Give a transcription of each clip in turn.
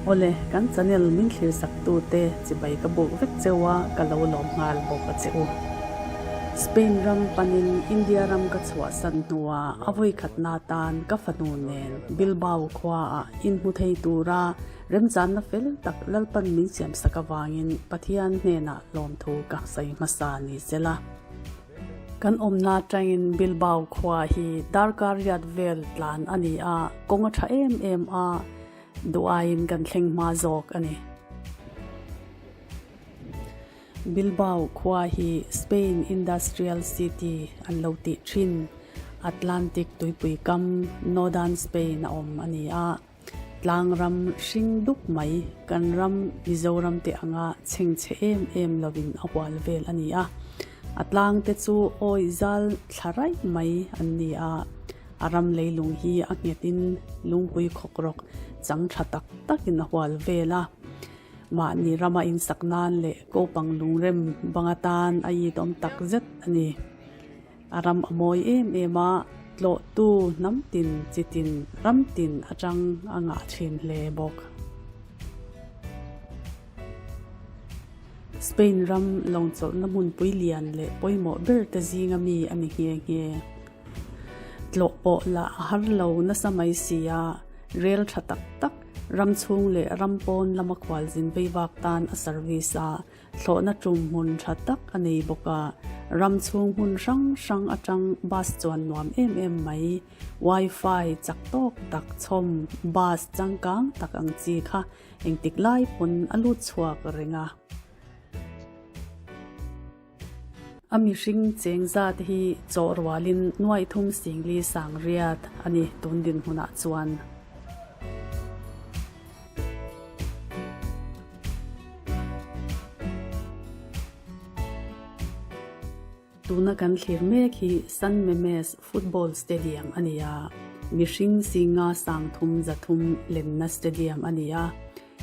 Awle, kan channel min thlir sak tute chibai ka buk vek cheu a, ka lo lawm nghal bawk a che u. Spain ram panin India ram ka chhuahsan hnuah a vawikhatna tan ka fanu nen Bilbao khuaah inhmu thei tura remchanna fel tak Lalpan min siamsak avangin Pathian hnenah lawmthu ka sawi hmasa ni sela. Kan awmna atangin Bilbao khua hi darkar riat vel tlan a ni a, kawng a tha em em a, duh aiin kan thleng hma zawk a ni. Bilbao khua hi Spain Industrial City an lo tih thin, Atlantic tuipui kam, Northern Spain a awm a ni a. Tlang ram hring dup mai, kan ram Mizoram te anga chhengchhe em em lovin a hual vel a ni a. A tlang te chu awi zal thla raih mai an ni a, a ram leilung hi a nghetin lungpui khawk rawk chang tha tak takin a hual vel a. Mahni rama insak nan leh kopang lungrem bang atan a itawm tak zet a ni. A ram a mawi em em a, tlawhtu hnam tin chi tin ram tin atang a ngah thin hle bawk. Spain ram lawngchawlhna hmunpui lian leh pawimawh ber te zinga mi a ni nghe nghe. Tlawh pawh lah a har lo nasa mai si a, rel tha tak tak ram chhung leh ram pawn lama khualzin veivak tan a service a, Thlawhna tum hmun tha tak a nei bawk a, ram chhung hmun hrang hrang atang bus chuan nuam em em mai. Wi-Fi chak tawk tak chhawm bus changkang tak ang chi kha engtik lai pawn a lut chhuak reng a. A mihring cheng zat hi chawh rualin nuaithum singli sang riat a ni tun dinhmunah chuan. Tuna kan thlir mek hi San Memes Football Stadium a ni a, mihring singa sangthum zathum lenna stadium a ni a,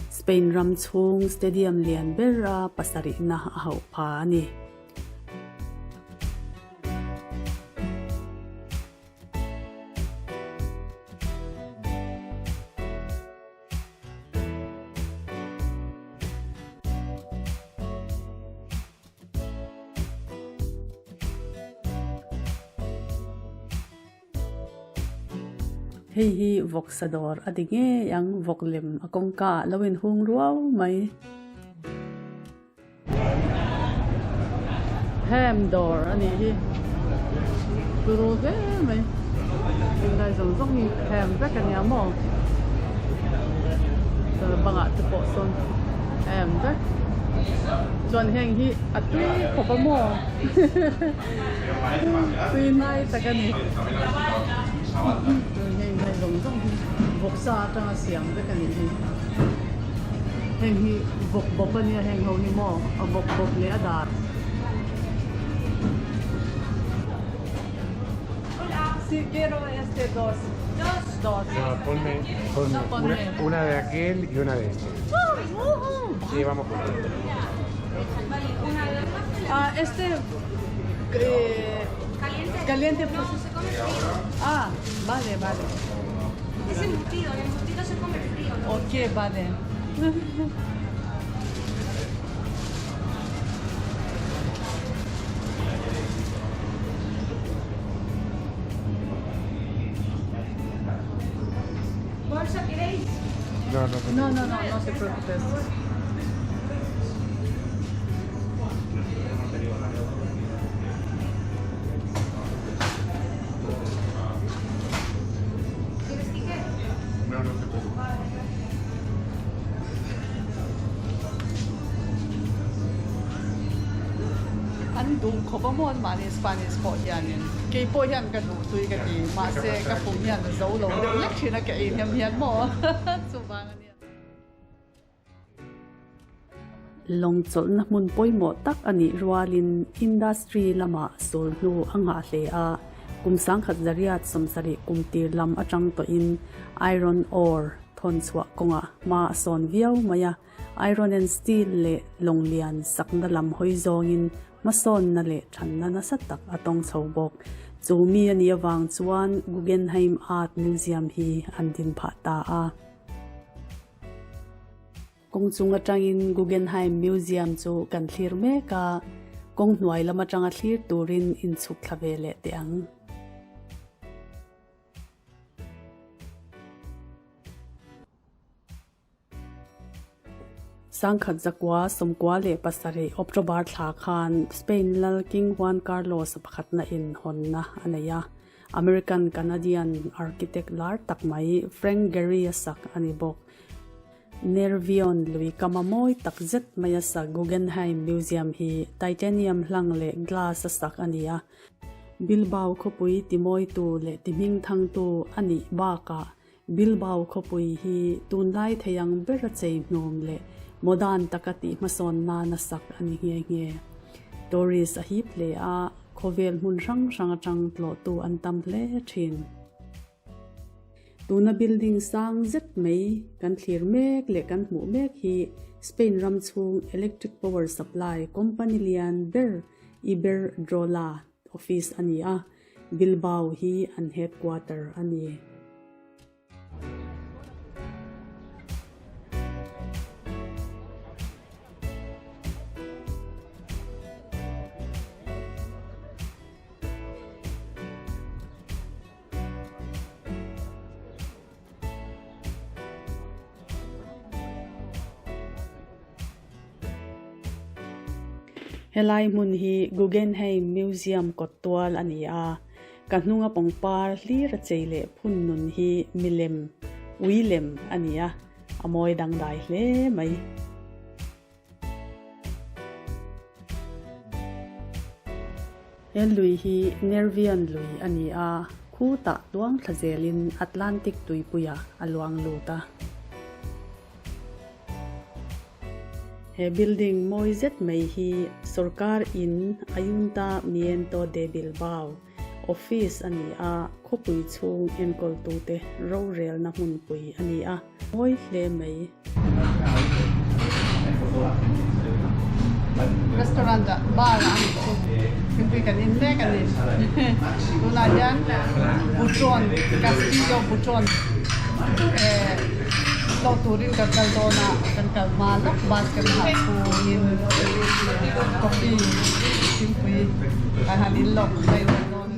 Spain ram chhung stadium lian bera pasarihna a hauh pha a ni. Hei hi vawksa dawr a ti ngei ang vawk lem a kawngka ah lo inhung ruau mai. Ham dawr a nih hi turu hle mai tunlai zawng zawng hi ham vek a nia maw chuan bangah te pawh sawn ham vek chuan heng hi a tui khawp a maw tui hnai tak a ni chuan heng lai zawng zawng hi vawksa atanga siam vek a nih hi. Heng hi vawk bawp a nia heng ho hi maw a vawk bawp leh a dar. Si quiero este dos. Dos. No, ponme, ponme, No, ponme. Una, una de aquel y una de este. Sí, vamos con Ah, este eh, Caliente. caliente. No, se come frío. Ah, vale, vale. Es embutido, el embutido se come frío. ¿no? Ok, vale. ¿Bolsa queréis? No, no, No, no, no, no te preocupes. ¿Quieres ticket? No, no te preocupes. An duh khawp a maw an mahni Spanish pawh hianin kei pawh hian ka duh tui ka ti mahse ka pum hian a zo lo deuh lek thin a ka ei hnem hian maw chuvang a nia. Lawng chawlhna hmun pawimawh tak a nih rualin industry lamah sul hnu a nghah hle a, kum sangkhat zariat sawmsarih kum tir lam atang tawhin iron ore thawn chhuah kawngah hma a sawn viau mai a, iron and steel leh lawng lian sakna lam hawi zawngin hmasawnna leh thanna nasa tak a tawng chho bawk. Chu mi a nih avang chuan Guggenheim Art Museum hi an din phah ta a. Kawng chung atangin Guggenheim Museum chu kan thlir mek a, kawng hnuai lam atanga thlir turin inchhuk thla ve leh teh ang. Sangkhat zakua sawmkua leh pasarih October thla khan Spain lal King Juan Carlos pakhatna in hawnna a nei a, American Canadian architect lar tak mai Frank Gehry a sak a ni bawk. Nervion lui kama mawi tak zet mai a sak Guggenheim Museum hi titanium hlang leh glass a sak a ni a, Bilbao khawpui timawitu leh tihmingthangtu a nih bakah Bilbao khawpui hi tunlai thei ang bera chei hnawm leh modern taka tih hmasawn nana sak a ni nghe nghe. Tourist a hip hle a, khawvel hmun hrang hrang atang tlawhtu an tam hle thin. Tuna building sang zet mai kan thlir mek leh kan hmuh mek hi Spain ram chhung electric power supply company lian ber Iberdrola office a ni a, Bilbao hi an headquarter a ni. Helai hmun hi Guggenheim Museum kawt tual a ni a, ka hnunga pangpar hlir a chei leh phun nun hi milem, ui lem a ni a, a mawi dangdai hle mai. He lui hi Nervian lui a ni a, khutah luang thla zelin Atlantic tuipuiah a luang lut a. He building mawi zet mai hi sorkar in Ayuntamiento de Bilbao office a ni a, khawpui chhung enkawltute rorelna hmunpui a ni a. Mawi hle mai. Restaurant ah bar ah ani chu mipui kan in mek a ni tunah hian Buchon Castillo Buchon eh tlawh turin kan kal dawn a kan kal hma lawk bus kan hah chhungin coffee thingpui kan han in lawk mai dawn a ni.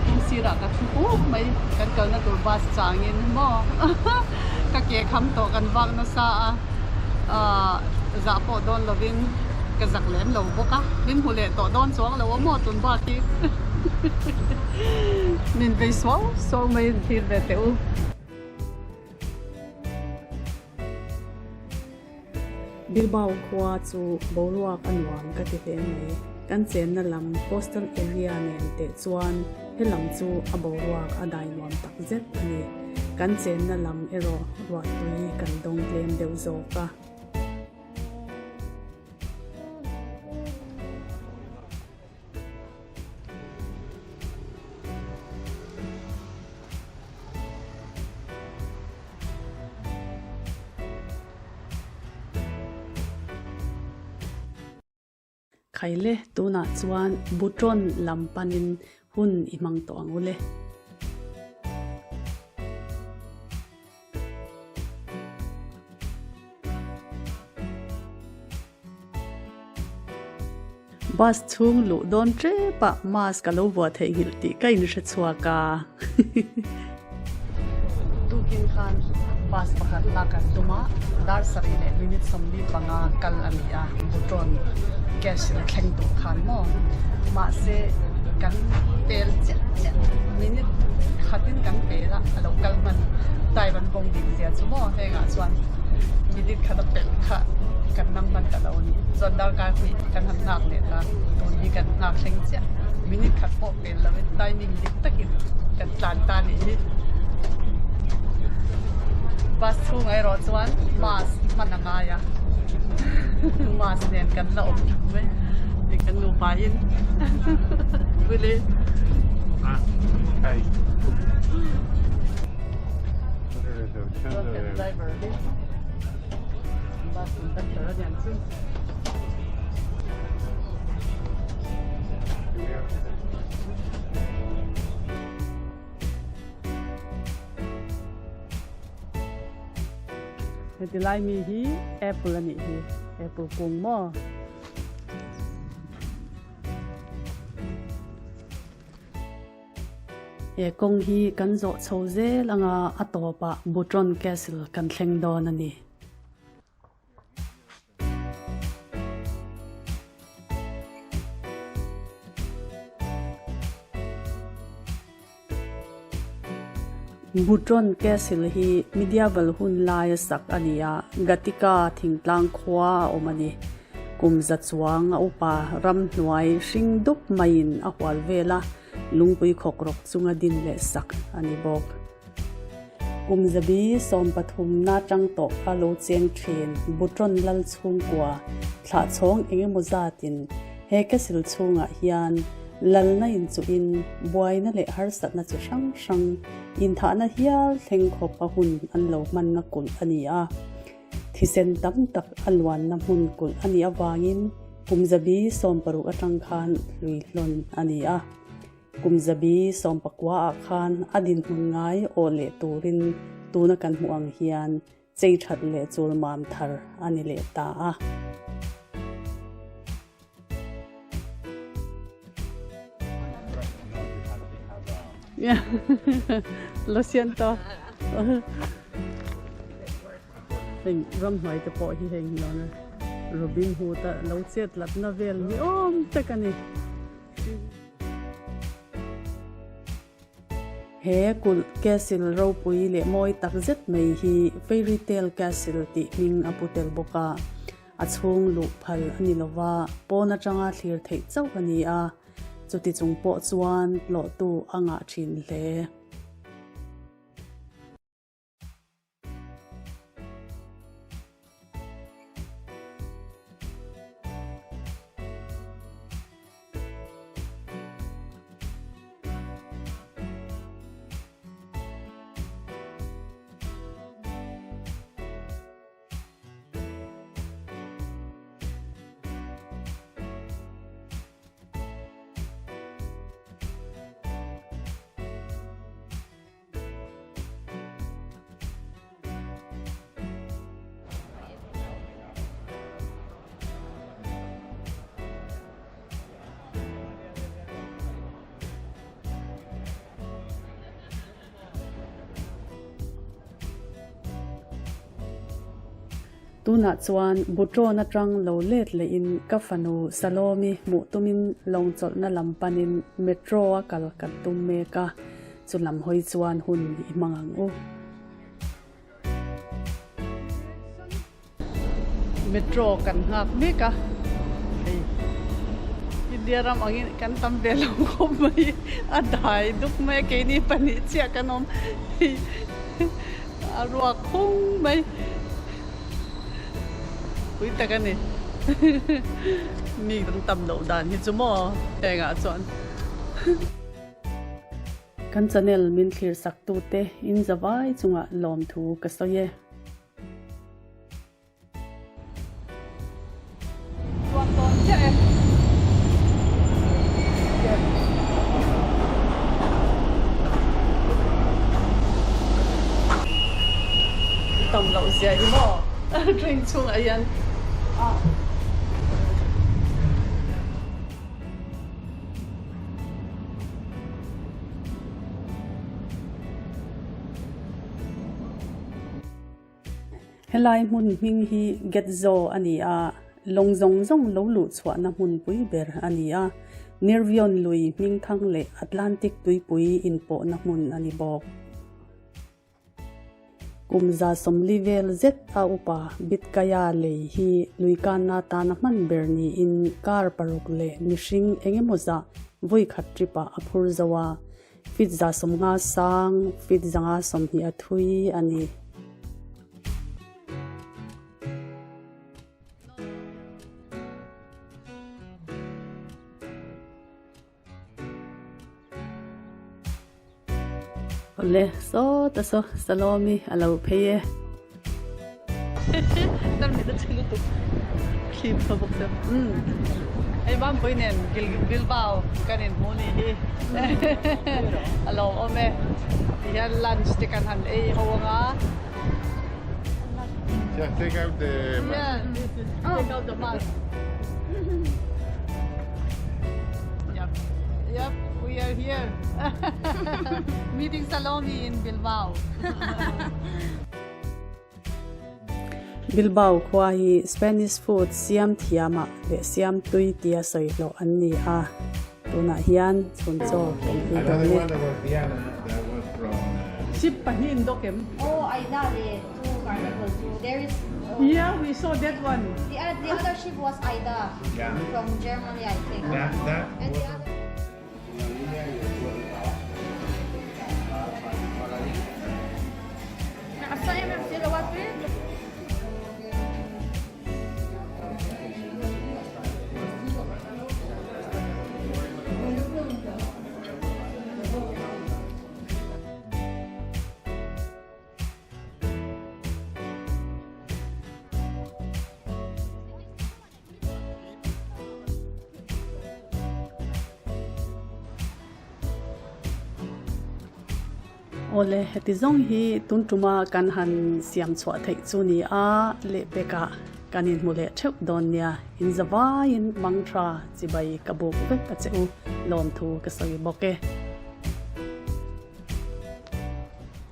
Kawng sirah ka thu puk mai, kan kalna tur bus changin maw ka ke kham tawh kan vak nasa a, ahh zah pawh dawn lovin ka zak lem lo bawk a, min hmu leh tawh dawn chuang lo a maw tun bak hi min vei suau suau mai in thlir ve teh u. Bilbao khua chu boruak a nuam ka ti hle mai. Kan chenna lam coastal area nen teh chuan he lam chu a boruak a dai nuam tak zet a ni. Kan chenna lam erawh ruahtui kan dawng tlem deuh zawk a. Khaile tunah chuan Butron lam panin hun i hmang tawh ang ule. Bus chhung luh dawn tep ah mask a lo vuah theih nghilh tih ka inhre chhuak a. Tukin khan bus pakhat lak an tum a, dar sarih leh minute 45 kal a ni a, Butron cash la thleng tur khan maw? Mahse kan pel chiah chiah minute khatin kan pel a, a lo kal hman time an vawng dik zia chu maw hengah chuan minute khat a pelh kha kan nam hman ta lo a ni. Chuan darkar hnih kan han nghak leh ta, tun hi kan nghak thleng chiah minute khat pawh pel lovin timing dik takin kan tlan ta nih hi. Bus chhungah erawh chuan mask hman a ngai a, mask nen kan la awm thung mai ni kan nupa in Willy. Hey. Kan driver hi bus conductor a niang chu. Heti lai mi hi apple a nih hi, apple kung maw. He kawng hi kan zawh chho zel anga a tawpah Butron Castle kan thleng dawn a ni. Butron Castle hi medieval hun laia sak a ni a, Gatika thingtlang khua a awm a ni. Kum za chuang a upa ramhnuai hring dup maiin a hual vel a, lungpui khawkrawk chunga din leh sak a ni bawk. Kum zabi 13 na tang tawh a lo cheng thin Butron lal chhungkua thlah chhawng eng emaw zatin he castle chhungah hian lalna inchuhin buaina leh harsatna chi hrang hrang inthahna hial thleng khawp a hun an lo hmanna kulh a ni a. Thisen tam tak a luanna hmun kulh a nih avangin kum zabi 16 atang khan hlui hlawn a ni a. Kum zabi 19 ah khan a dinhmun ngai awh leh turin tuna kan hmuh ang hian chei that leh chul mam thar a ni leh ta a. Lo siento. Heng ramhnuai te pawh hi heng hi lo na Robin Hood a lo chet latna vel ni awm tak a ni. He kulh castle ropui leh mawi tak zet mai hi Fairy Tale Castle tih hming a pu tel bawk a, a chhung luh phal a ni lova, pawn atanga thlir theih chauh a ni a, chuti chung pawh chuan tlawhtu a ngah thin hle. Tunah chuan Butron atang lo let lehin ka fanu Salomi hmuh tumin lawng chawlhna lam panin metro a kal kan tum mek a. Chu lam hawi chuan hun i hmang ang u. Metro kan nghak mek a, hei India ram angin kan tam ve lo khawp mai, a dai dup mai a, keini pahnih chiah kan awm hei a ruak khung mai, pui tak a ni mi kan tam loh dan hi chu maw hengah chuan. Kan channel min thlir sak tute in zavai chungah lawmthu ka sawi e. Chuan dawn chiah e. Tam loh zia hi maw train chhungah hian. Helai hmun hming hi Getzo a ni a, lawng zawng zawng lo luh chhuahna hmunpui ber a ni a, Nervion lui hmingthang leh Atlantic tuipui inpawhna hmun a ni bawk. Kum 140 vel zet a upa Bitkaya lei hi luikanna atana hman ber niin kar paruk leh mihring eng emaw zah vawi khat trip ah a phur zo a, feet 150 sang, feet 120 a thui a ni. Awle sawta saw Salome a lo phei e. Tar mit a chhe lutuk khim tho bawk chu. Umm hei Mampui nen Bilbao kan inhmu ni hi a lo awm e. Tihian lunch te kan han ei ho anga. Yeah, take out the mask. Yeah, this is take out the mask. Yep. Yep, we are here. Meeting Salome in Bilbao. Bilbao khua hi Spanish food siam thiamah leh siam tui tia sawi hlawh an ni a, tunah hian chhun chaw kan ei dawn Another e. one that was Diana, that was from. Uh, Ship pahin dokem. Oh, Aida, the two carnival too. There is. Oh, Yeah, we saw that one. The, uh, the other ship was Aida yeah. from Germany, I think. That that And the was. other. Awle, heti zawng hi tun tuma kan han siam chhuah theih chu ni a, lehpekah kan inhmu leh theuh dawn nia, in zavaiin mangtha chibai ka buk vek a che u, lawmthu ka sawi bawk e.